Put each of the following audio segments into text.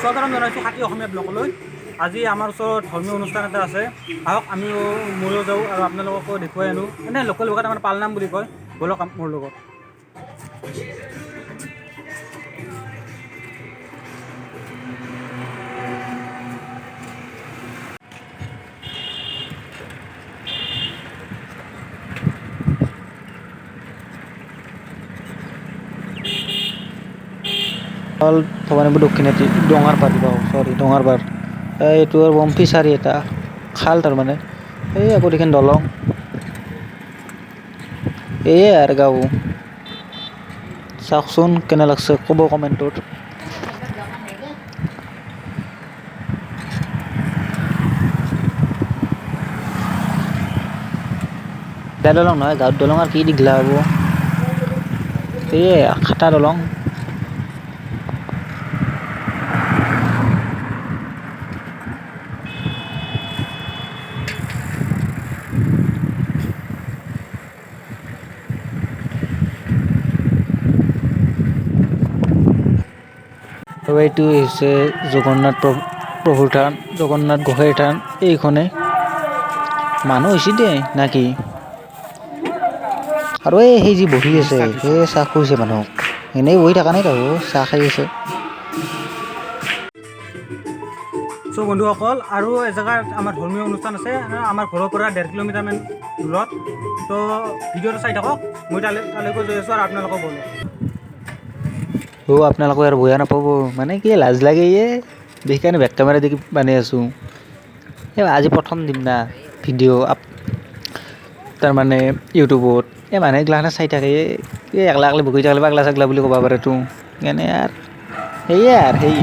স্বাগতম জনাইছোঁ খাটি অসমীয়া ব্লগলৈ। আজি আমাৰ ওচৰত ধৰ্মীয় অনুষ্ঠান এটা আছে। আহক, আমিও ময়ো যাওঁ আৰু আপোনালোককো দেখুৱাই আনো। এনেই লোকেল ভাষাত আমাৰ পালনাম বুলি কয়। ব'লক মোৰ লগত। হ'ল ভৱানীপুৰ দক্ষিণাটি ডঙাৰপাৰ, চৰি, ডঙাৰপাৰ। এইটো আৰু বম ফিচাৰী এটা খাল, তাৰমানে এই আগত এইখন দলং। এয়ে আৰু গাঁও। চাওকচোন কেনে লাগছে, ক'ব কমেণ্টত। দলং নহয়, গাঁৱৰ দলং আৰু কি দীঘলা হ'ব। সেয়ে খাটা দলং। আৰু এইটো হৈছে জগন্নাথ প্ৰভুৰ থান, জগন্নাথ গোসাঁইৰ থান। এইখনে মানুহ হৈছে দেই নাকি। আৰু এই সেই যি বহি আছে, সেই চাহ খুৱাইছে মানুহক। এনেই বহি থকা নাই, তাহো চাহ খাই আছে। চ' বন্ধুসকল, আৰু এজেগাত আমাৰ ধৰ্মীয় অনুষ্ঠান আছে, আমাৰ ঘৰৰ পৰা 1.5 কিলোমিটাৰমান দূৰত। তো ভিডিঅ'টো চাই থাকক, মই তালৈকে গৈ আছোঁ আৰু আপোনালোকক ব'লক। অ' আপোনালোকে আৰু বয়া নাপাব, মানে কি লাজ লাগে। সেইকাৰণে বেক কেমেৰা দি বনাই আছোঁ। এই আজি প্ৰথম দিম না ভিডিঅ' আপ, তাৰমানে ইউটিউবত। এই মানুহগিলাখানে চাই থাকে। এই একলা একলা বকি থাকিলে পাগলা চাগলা বুলি ক'ব পাৰেতো। সেইকাৰণে আৰু সেয়ে আৰু সেই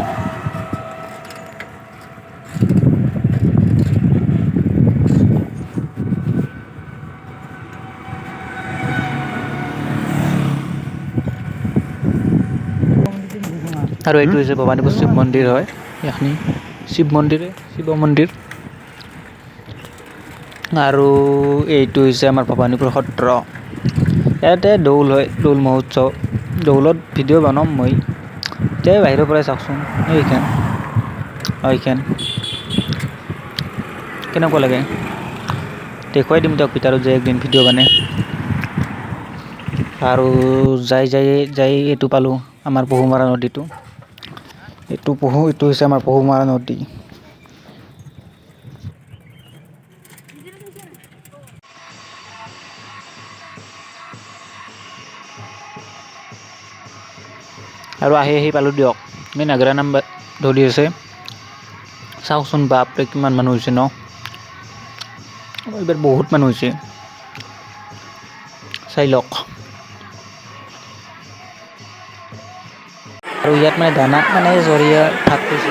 আৰু এইটো হৈছে ভৱানীপুৰ শিৱ মন্দিৰ হয়। এইখিনি শিৱ মন্দিৰে, শিৱ মন্দিৰ। আৰু এইটো হৈছে আমাৰ ভৱানীপুৰ সত্ৰ। ইয়াতে দৌল হয়, দৌল মহোৎসৱ। দৌলত ভিডিঅ' বনাম মই। এতিয়া বাহিৰৰ পৰাই চাওকচোন। এইখন, এইখন কেনেকুৱা লাগে দেখুৱাই দিম তেওঁক ভিতৰত যে একদিন ভিডিঅ' বনাই। আৰু যাই যাই যাই এইটো পালোঁ, আমাৰ পহুমৰা নদীটো। এইটো হৈছে আমাৰ পহুমৰা নদী। আৰু আহি আহি পালোঁ দিয়ক। এই নাগৰা নাম ধৰি আছে। চাওকচোন, বাপৰে, কিমান মানুহ হৈছে ন। এইবাৰ বহুত মানুহ হৈছে, চাই লওক। আৰু ইয়াত মানে দানা মানে জৰিয়া ভাত খাইছে।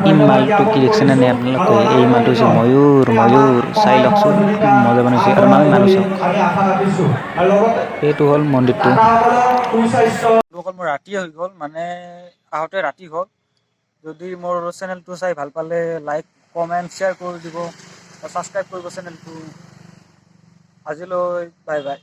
এই মালটো কি দেখছেনে নাই আপোনালোকে? এই মালটো হৈছে ময়ূৰ, ময়ূৰ। চাই লওকচোন, কি মজা বনাইছে। আৰু মানুহ মানুহ চাওক। এইটো হ'ল মন্দিৰটো। বন্ধুসকল, মোৰ ৰাতি হৈ গ'ল, মানে আহোঁতে ৰাতি হ'ল। যদি মোৰ চেনেলটো চাই ভাল পালে লাইক, কমেণ্ট, শ্বেয়াৰ কৰি দিব, ছাবস্ক্ৰাইব কৰিব চেনেলটো। আজিলৈ বাই বাই।